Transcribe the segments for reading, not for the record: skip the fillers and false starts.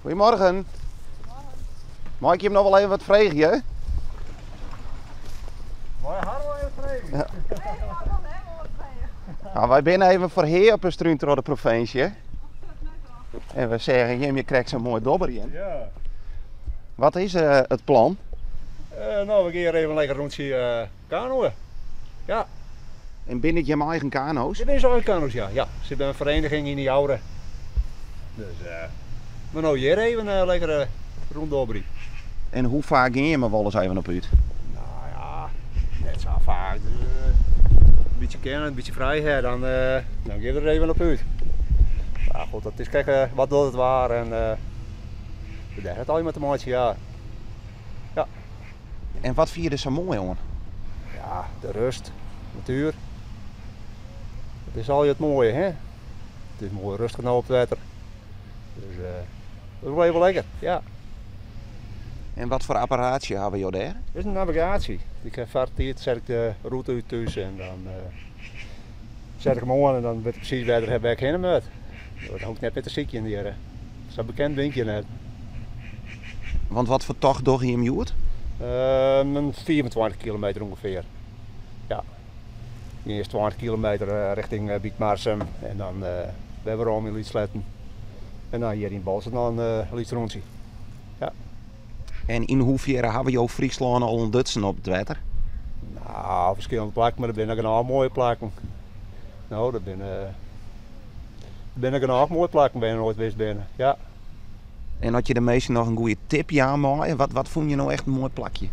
Goedemorgen. Mei ik jim noch wol even wat freegje? Mei har wol even freegje? Ja. Nou, wy binne even foar Hea op 'e strún troch de provinsje. En we seagen jim hjir krekt sa moai dobberjen. Ja. Wat is it plan? No, we gean even lekker rûntsje kanoën. Ja. En binne it jim eigen kano's? Dit binne ús eigen kano's, ja. Ja, sit by in vereniging yn de Joure. Dus, mar no hjir even lekker rûndobberje. En hoe faak gean jimme wolris even op út? No ja, net sa faak. Dus, in bytsje kinne, in bytsje frij ha, dan, dan gean we der even op út. Mar goed, dat is krekt wat docht it waar en dêr hat it allegear mei te meitsjen, ja. Ja. En wat fine je der sa moai oan? Ja, de rêst, de natuer. Dat is allegear it moaie, hè? It is moai rêstich no op it wetter. Dus dat is wol even lekker, ja. En wat foar apparaatsje hawwe jo dêr? Dit is in navigaasje. Ik ha foar tiid set ik de rûte út thús en dan set ik him oan en dan wit ik presys wêr ik hinne moat. Dan hoech ik net mear te sykjen hjir. Sa bekend bin ik hjir net. Want wat foar tocht dogge jim hjoed? In 25 kilometer ûngefear. Ja. Earst 20 kilometer richting Wytmarsum en dan wer werom yn Lyts Sletten. En dan hjir yn Boalsert noch in lyts rûntsje. Ja. En yn hoefierre hawwe jo Fryslân al ûntdutsen op it wetter? Nou, ferskillende plakken, mar der binne genôch moaie plakken. No, der binne, der binne genôch moaie plakken wêr je noait west binne, ja. En as je de minsken noch in goede tip jaan meie, wat fûn je no echt in moai plakje?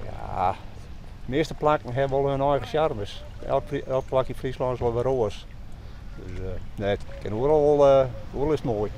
Ja, de measte plakken hawwe wol hun eigen sjarmes. Elk plak yn Fryslân is wol wer oars. Dus nee, it kin oeral wol, oeral is it moai.